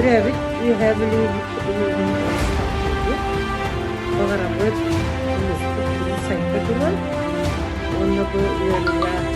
Төрөөбүт Үөһээ Бүлүү улууһун олус таптыыбыт. Баҕарабыт улууспут сайда туран уонна бу ыарыыга